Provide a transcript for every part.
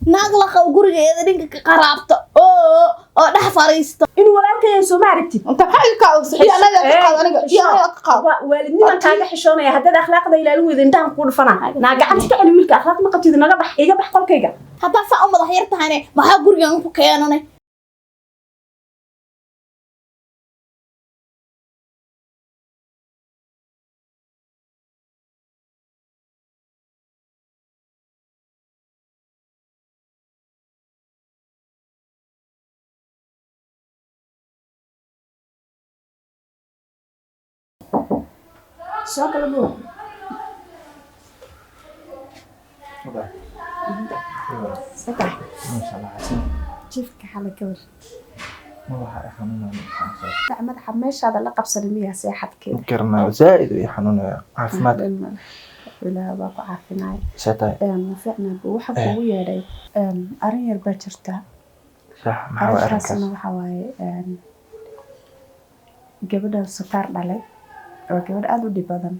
Naag la qabo gurigeeda ninka ka qaraabta oo dhex fariista. Inuu walaalkay soo ma aragtid? Inta maxaa iga qaadaysa? Iyo anaga ka qaad, aniga iyo anaga ka qaad. Waalidniman kaaga xishoonaya. Haddaad akhlaaqda ilaalin weyda, indhahan kuu dhufanaa. Naa gacanta ka celi wiilka, akhlaaq ma qabtid. Naga bax, iga bax qolkayga. Haddaa saa u madax yar tahayne, maxaa gurigan ku keenanay? Soo kala buu. Saddex. Jiifka xala gabar. Madaxa meeshaada la qabsanin miyaa seexadkeeda? Garanayo, zaaid uu i xanuunaya caafimaadka. Ilaah baa ku caafinaya. See tahay? Fiicnaa buu. Waxaa kuugu yeedhay arrin yar baa jirta. Sax, maxaa waay arrinkaas? Arrintaasna waxaa waaye gabadha Sataar dhalay waa gabadh aada u dhib badan.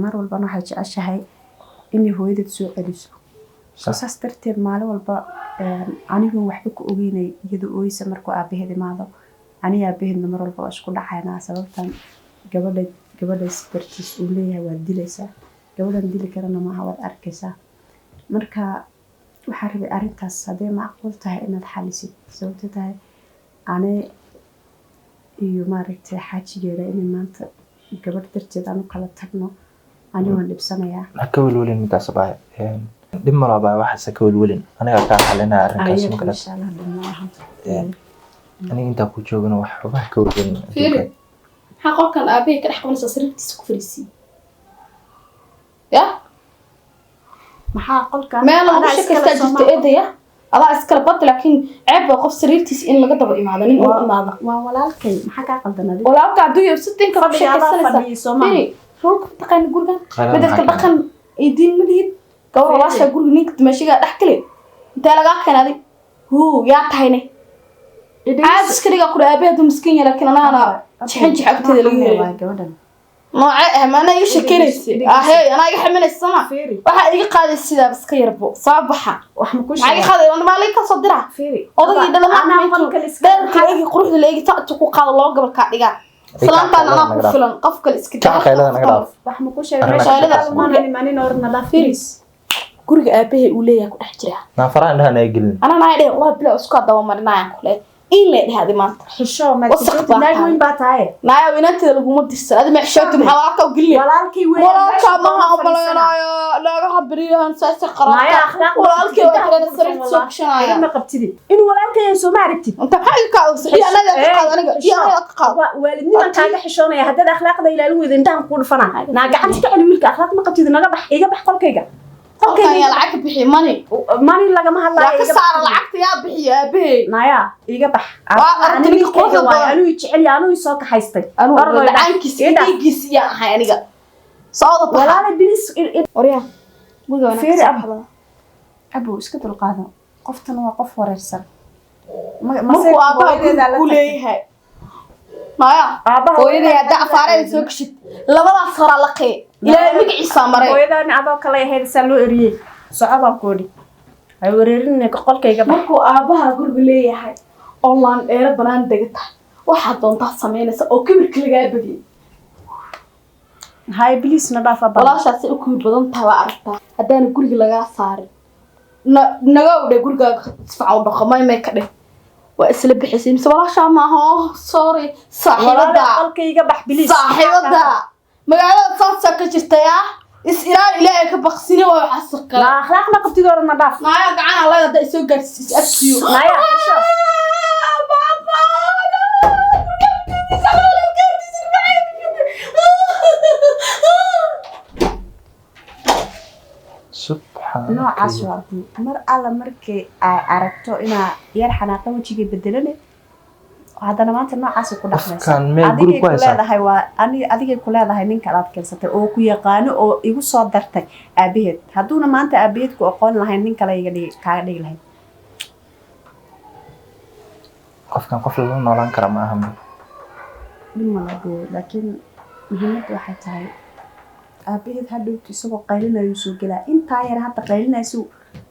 Mar walbana waxay jeceshahay inay hooyadeed soo celiso. Soo saas darteed maalin walba anigu waxba ku ogeynay iyadoo ooysa markuu aabaheed imaado. Aniga aabaheedna mar walba waa isku dhacaynaa, sababtan gabadha gabadhaas dartiis uu leeyahay waad dilaysaa. Gabadhan dili karana maaha, waad arkaysaa. Marka waxaan rabay arrintaas hadday macquul tahay inaad xalisid, sababta tahay ani iyo maaragtay xaajigeeda inay maanta gabadh darteed aan u kala tagno, ani waan dhibsanayaa. Ha ka welwelin midaas, abaaye. Dhib malo abaaye, waxaas ha ka welwelin, anigaa kaa xalinaya arrinkaas. Ayaga. Ma garat? Insha Allah, dhib ma aha. Aniga intaa ku joogana waxba ha ka welwelin. Fiiri. Maxaa qolkan aabbahay ka dhex qabanaysaa? Sariirtiisa ku fariisiin ya. Maxaa qolkan? Meel lagu Adaa iskale. sheekaystaa Soo jirta maaha? Eedaya, adaa iskale bad, laakiin ceeb baa qof sariirtiisa in laga daba imaado, nin uu imaado. Waa walaalkay, maxaa kaa qaldan adiga? Walaalka hadduu yahay sitinka ku Fadhiga adaa sheekaysanaysaa. fadhiyo, soo maaha? Fiiri, rulka taqaana gurigan. Qalad. Midadka Maxaa? Dhaqan iyo diin ma lihid. Gabar walaashaa guriga ninka dumashigaa dhex kale intee lagaa keenay? Adig huu yaa tahayne? Caadi iska dhigaa kudha. Aabahe hadduu miskiin yahay, laakiin anaana jixin jix agteeda laga helayo. Waa gabadhan. Noocee ah? Ma anaa iga shekeynaysa? Ahey, anaa iga ximinaysa sama? Fiiri. Waxaa iga qaaday sidaa iska yarbo soo baxa. Wax ma ku Maxaa iga sheegay? qaaday? Maa laga soo diraa? Fiiri. Odagii dhalama. Anaa qolkan iska Dheerka la eegi, quruxda la eegi, ta ku qaado laba gobol kaa dhigaa. Islaantaan anaa ku filan, qof kale iska Kaca, qaylada naga dhaaf. Wax ma ku sheegay? Arrin Meesha ka maana imanin or nadaaf. Fiiri. Guriga aabahay uu leeyahay ku dhex jira. Naa faraha indhaha naga gelin. Anaa naa dheh, wallahi bilaa isku daba marinayaan kule in la dhehadi maanta. Xisho ma Wasaq baa naag tahay. weyn baa tahay. Naaya inanteeda laguma dirsan, adi ma xishooti? Maxaa walaalka u gelinay? Walaalkay weyn. Walaalka maha umalaynayo naagaha beriyahan saasa Naaya qaraabta. akhlaaq. Walaalkay waa kalena sariirta soo gashanaya. Ma qabtid inuu walaalkay soo ma aragtid? Inta maxaa iga qaadaysa? Iyo anaga ka qaad, aniga iyo anaga ka qaad. Waalidniman kaaga xishoonaya. Haddaad akhlaaqda ilaalin weyda, indhahan kuu dhufanaa. Naa gacanta ka celi wiilka, akhlaaq ma qabtid. Naga bax, iga bax qolkayga. Qolkan yaa lacag ka bixiya mani? Mani lagama hadlaayo. Yaa ka saara lacagta? Yaa bixiya aabahay? Naya, iga bax. Waa aragtay ninka quruxda badan. Anuu jecel yahay, anuu soo kaxaystay. Anuu Ordo idhaaf. lacaankiisa Idhaaf. dhiiggiisa yaa ahay aniga socda baxa. Walaala bilis. Waryaa, guriga Fiiri, wanaagsan. Ab. Abow, iska dulqaado, qoftan waa qof wareersan. Markuu aabaha guriga ku leeyahay maya. Aabaha. Hooyaday haddaa afaareeda soo gashid, labadaas horaa laqee, Ilaahay magaciisaa maray. Hooyadaan adoo kale ahayd saa loo eriyey. Soco baan koodhi, ay wareerinay, qolkayga bax. Markuu aabaha guriga leeyahay oo laan dheero banaan dega tahay, waxaad doontaa samaynaysa oo kibirka lagaa badiyey. Hay, bilis na dhaaf abaa. Walaashaasay u kibir badan tahay waa aragtaa. Haddaana guriga lagaa saarin, naga dhe gurigaaga sifican u dhaqo, may may ka dheh, waa isla bixisay mise walaashaa maaha? Oh sorry, saaxiibada. Qolkayga bax bilis. Saaxiibada magaalada saasaa ka jirta yaa is ilaali, Ilaahay ka baqsini waa waxaas kale. Na akhlaaq ma qabtid, oran na dhaaf. Naaya gacan alla hadda isoo gaarsiis afkiyo. Naaya xisho. Baba. Subxaan. Noocaas waa abuu. Mar alla markii ay aragto inaa yar xanaaqa, wejiga bedelane. Haddana maanta noocaas ku dhaqmaysa. Qofkan meel guri Adigay ku ku haysaa. leedahay waa ani, adigay ku leedahay ninkan aad keensatay oo ku yaqaano oo igu soo dartay aabaheed. Hadduuna maanta aabaheed ku aqoon lahayn, nin kale iga dhigi kaaga dhigi lahayd. Qofkan qof lala noolaan kara ma ahan. Dhib ma labo, laakiin muhiimadda waxay tahay aabaheed hadhowtu isagoo qaylinayuu soo gelaa. Intaa yar hadda qaylinaysu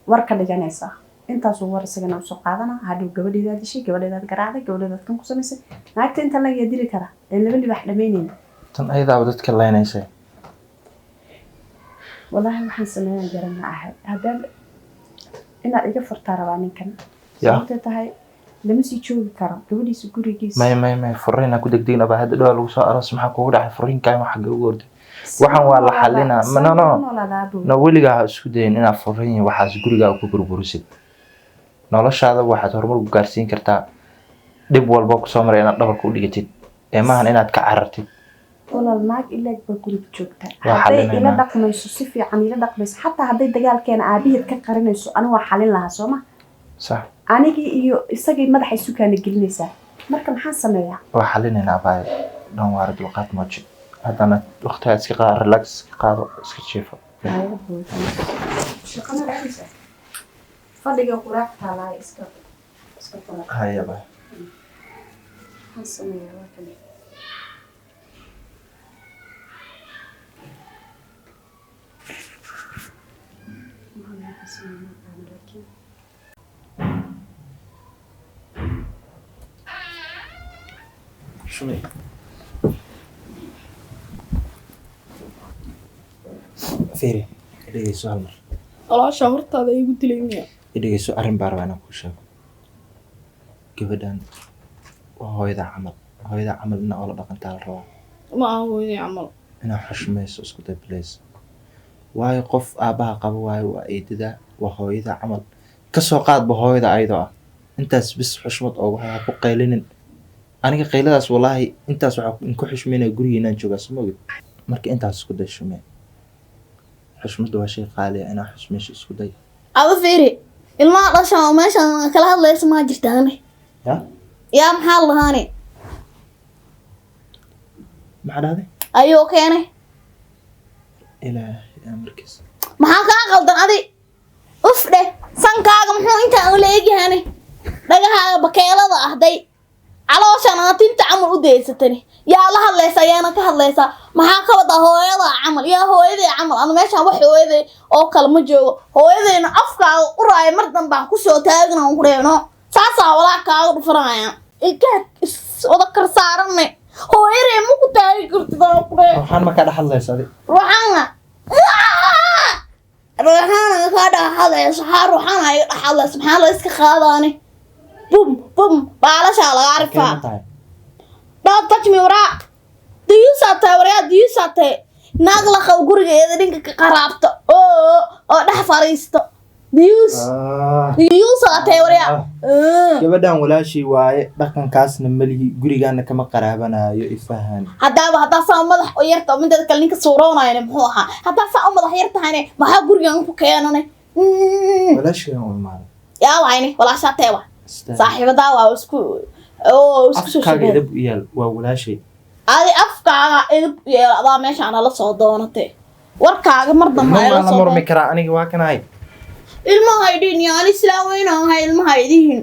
war ka dhiganaysaa. Intaasuu war isagana usoo qaadana hadhow, gabadheedaad dishay, gabadheedaad garaacday, gabadheedaad kan ku samaysay. Naagta inta lagaa dili karaa ee laba libax dhamaynayna. Tan ayadaaba dadka laynaysa. Wallaahi waxaan sameeyaan garan ma ahay. Haddaan inaad iga furtaa rabaa ninkan. Ya. Sababtay tahay lama sii joogi karo gabadhiisa gurigiisa. May, may, may, furiin ha ku degdegin abaa. Hadda dhawaa lagu soo aroos. Maxaa kugu dhacay? Furiinkaa ma xagga ugu orday? Waxaan waa la xalinaa. No, no, no, weligaa ha isku dayin inaad furiin waxaas gurigaa ku burburisid. Noloshaada waxaad horumar ku gaarsiin kartaa dhib walba kusoo maray inaad dhabarka u dhigatid, ee maahan inaad ka carartid. Walaal, naag ilaag baa guriga joogta. Waa Hadday ila xalinaynaa. dhaqmayso, si fiican ila dhaqmayso, xataa hadday dagaalkeena aabaheed ka qarinayso, anigu waa xalin lahaa, soo ma? Sax. Anigii iyo isagii madaxa isu kaana gelinaysaa. Marka maxaan sameeyaa? Waa xalinaynaa abaaye, dhan waara, dulqaad muuji. Haddana waqtigaa iska qaado, relax iska qaado, iska jiifo. Shaqana raadaysaa, fadhiga quraac taalaa, iska quraac. Haya abaaye. Maxaan sameeyaa? Waa kale. Maxaan sameeyaa? Ma aqaano, laakiin Shumay. Fiiri, dhegeyso hal mar. Walaasha hortaada igu dilay miya? Dhegeyso, arrin baa rabaa inaan kuu sheego. Gabadhan waa hooyada camal, hooyada camal inaa oola dhaqantaa la rabaa. Ma aha hooyaday camal. Inaa xushmayso isku day, please. Waayo qof aabbaha qaba waayo, waa eedada, waa hooyada camal. Kasoo qaadba hooyada ayadoo ah intaas bis xushmad oogu hay, ha ku qaylinin. Aniga qayladaas wallaahi intaas waxaa ku xushmeynaya guriga inaan joogaa, soo ma ogid? Marka intaas isku day, shumee. Xushmadda waa shay qaali ah, inaa xushmayso isku day. Aba fiiri, ilmaha dhashan oo meeshan kala hadlaysa maa jirtaane? Ya. Yaa, maxaa la lahaane? Maxaa dhahday? Ayuu keenay. Ilaahay amarkiisa. Maxaa kaa qaldan adi? Uf dheh, sankaaga muxuu intaan ula egyahane? Dhagahaaga bakeelada ahday, calooshan aa tinta camal u daysatani. Yaa la hadlaysaa? Yaana ka hadlaysaa? Maxaa ka wadaa hooyada camal? Yaa hooyaday camal? Ana meeshaan wax hooyaday oo kale ma joogo. Hooyadayna afkaaga uraaya mar dambaan kusoo taagna aan ku dheeno, saasaa walaa kaaga dhufanaya. Ilkaha is wada kar saaranne, hooyaday ma ku taagi kartid aan ku dheh. Waxaan ma ka dhex hadlaysa adi? Ruuxana, ruuxana kaa dhaxadayso. Haa, ruuxana iga dhaxadayso. Maxaa la iska qaadaani? Bum bum, baalashaa laga arifaa. Kee ma tahay? Don't touch me, waraa. Duyuusaa tahay, waryaa, duyuusaa tahay. Naag la qabo gurigeeda ninka ka qaraabto oo dhex fariisto. Duyuus, duyuusaa tahay, waryaa. Gabadhan walaashii waaye, dhaqankaasna malihi, gurigaana kama qaraabanaayo, ifahan. Haddaaba haddaa saa madax u yarta, mideeda kale ninka suuroonayane muxuu ahaa? Haddaa saa u madax yar tahayne, maxaa gurigan ku keenane? Walaashigan u imaaday. Yaa wayne walaashaa teewa? Saaxiibadaa waa isku oo isku soo Afkaaga shabaheen. Edab u yaal, waa walaashay. Adi afkaaga edab u yeel, adaa meeshaan nala soo doonatay. Warkaaga mar dambe Ma ayla la soo murmi doonatay. karaa aniga, waa kanahay. Ilmaha idhin yaani islaam weyn aan ahay, ilmaha idihin.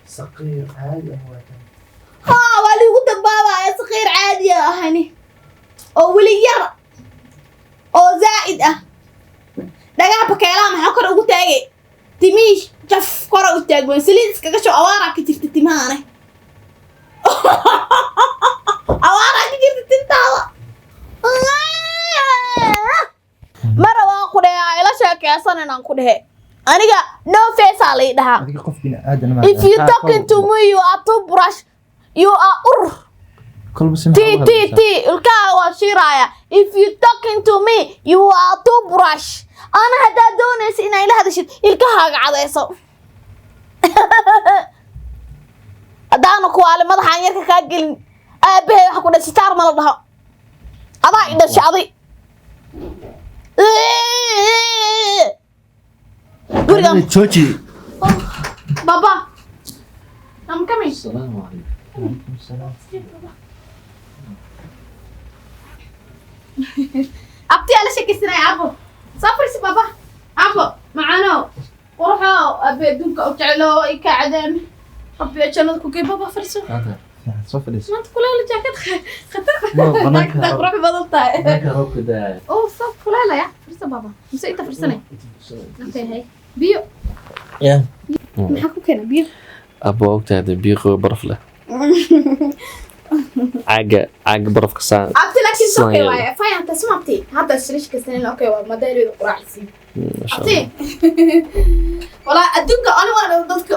Saqiir caadi ah waa kan. Haa, waa liigu dambaabaya. Saqiir caadi ah ahani oo weli yar oo zaa'id ah. Dhagaha bakeelaha maxaa kor ugu taagay? Timihii jaf kora u taagwen, saliid iskaga sho. Awaaraa ka jirta timahane, awaaraa ka jirta tintaada. Mara waa ku dhehe, ila sheekeysan inaan ku dhehe. Aniga no face aa lay dhahaa. Adiga qof bini aadan ma. If you talking to me, you are toothbrush, you are ur. Kolba si. T t t, ilkaha waa shiiraya. If you talking to me, you are toothbrush. Ana haddaad doonaysa inaa ila hadashid, ilkahaaga cadayso. Haddaana kuwaale madaxaan yarka kaa gelin, aabahay waxa ku dhahay sitaar ma la dhaho. Adaa i dhashay adi gurigan. Jooji. Baba, I'm coming. Asalaamu calaykum. Salaam. Abti ala sheekaysanaya. Abo, soo fariisi baba. Abo macaanow, quruxow, abe adduunka u jeclo i ka cadaami. Rabbi jannada ku gey. Baba, fariiso. Soo fadhiiso. Maanta kuleyl, jaakad khatar. Ma, banaanka- Naagta qurux badan tahay. Banaanka roobka daaya. Oo soo kuleelaya. Fariiso baba, mise inta fariisanay? Okay, hay biyo. Ya. Maxaa ku keena biyo? Abba, waa ogtahay dee, biyo qabow baraf leh, caaga caaga barafka saan. Abti, laakiin Sidan okay yeelo. Waaye fayanta suma abti, hadda shirish kastanin, okay waa madaaleeda quraacisi. Masha Abti, walaa adduunka ani waa dadka.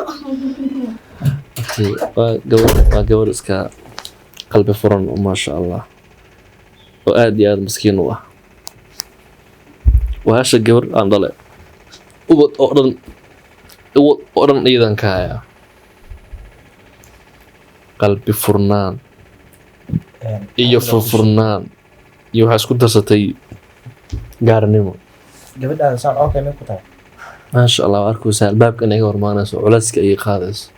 Abti, waa gabar iska qalbi furan oo maasha Allah oo aad iyo aad maskiin u ah. Waa hasha gabar aan dhale, ubad oo dhan, ubad oo dhan iyadan ka hayaa, qalbi furnaan iyo furfurnaan iyo waxaa isku darsatay gaaranimo. Gabadhaada saan okay may ku tahay? Maasha Allah, waa arkaysaa albaabka inay iga hormaanayso, culayska ay qaadayso.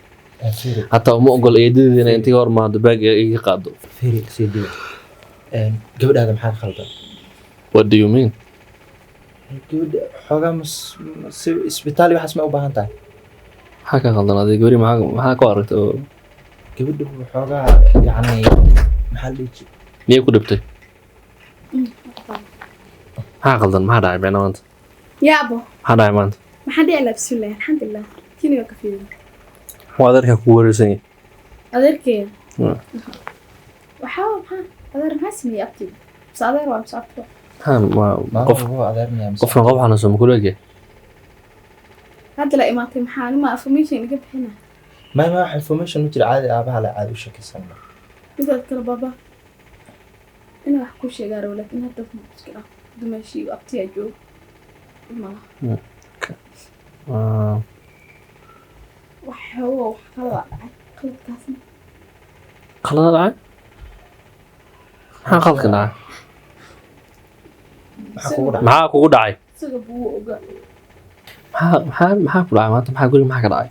Fiiri. Hataa uma ogol eedadeeda inay inta iga hormaado baag iga qaado. Fiiri sii dhiba, gabadhaada maxaa ka khaldan? What do you mean? Gabadha xoogaa mas si isbitaal iyo waxaas may u baahan tahay. Maxaa ka khaldan adiga gabadhi? Maxaa ku aragtay oo Gabadha xoogaa yacni maxaa la dhihi jiray? Miyay ku dhibtay? Maxaa qaldan? Maxaa dhacay bicna maanta? Yaabo. Maxaa dhacay maanta? Maxaan dhici lahaa? Bismillahi, alxamdulilah, tini waa ka fiirin. Muxuu adeerkaa kugu wareersan yahay? Adeerkeeda waxaa maxaa adeer maxaa sameeyey abti? Mise adeer waa mise abti waa? Maxaa waa Maalin qof walba waa adeermaya mise? Qofkan qof xanuunsan ma kula egyahay? Hadda la imaatay, maxaa anima information iga bixina? May wax information ma jiro, caadi aabaha la caadi u shakisan. Midaad kale baaba inaa wax ku sheegaa rabo, laakiin hadda iska dhah, dumeeshii abtiyaa joogo malaha. Wax xoogo wax qaladaa dhacay, qaladkaasna Qalada dhacay? Maxaa qaladka dhacay? Maxaa kugu dhacay? Maxaa kugu dhacay? Isaga buu ogaa. Maxaa ku dhacay maanta? Maxaa guriga maxaa ka dhacay?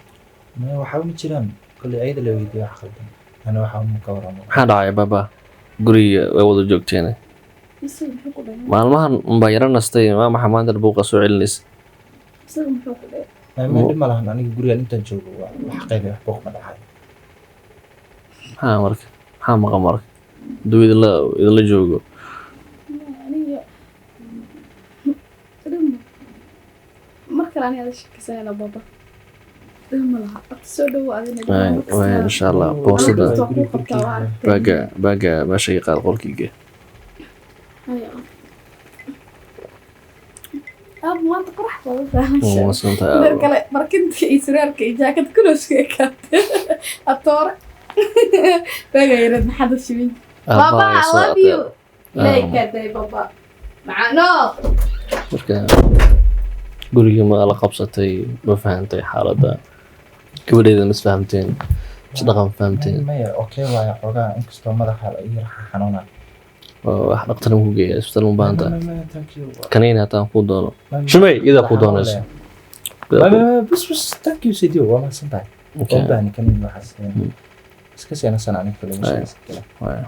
May, waxba ma jiraan. Kolley ayada la weydiiyo wax khaldan, ana waxa uma ka waramo. Maxaa dhacay baaba? Guriga way wada joogteen. Isaga muxuu ku dhahay? Maalmahan unbaa yara nastay. Waa maxaa maanta buuqa soo celinaysa? Isaga muxuu ku dhahay? May, dhib ma lahan. Aniga gurigan intaan joogo waa wax qayb wax buuq ma dhacayo. Maxaa marka, maxaa maqan marka haduu idinla joogo? Aniga dhib mar kale aniga ada sheekaysanayna baaba, dhib ma laha. Abti, soo dhawo adina. Waay, insha Allah boorsada Waa ku qabtaa, waa aragtay. Baaga meesha iga qaad, qolkiiga. Haya. Aab, maanta qurax badan tahay. Waa Dar kale barkinta iyo suraalka iyo jaakad kuloo isku ekaatay. Atoore. Baaga yareed maxaad u shibin? Baba, I love you. Ilaahay kaa daay baba. Macano. Marka guriga ma la qabsatay? Ma fahantay xaaladda gabadheeda? Ma isfahamteen? Is dhaqan fahamteen? Maya, okay waaye xoogaa, inkastoo madaxa la ii raxa xanuuna. Waa wax dhaqtar ma ku geeya? Isbitaal ma baahan tahay? Maya, thank you. Kaniini hataan kuu doono. Shumey, iyadaa kuu doonayso. Maya, maya, bas bas, thank you sidio, waa mahadsan tahay. Okay. Oo baahni kaniini waxaas iska seenasan aniga kale. Maya. Masha. Waay.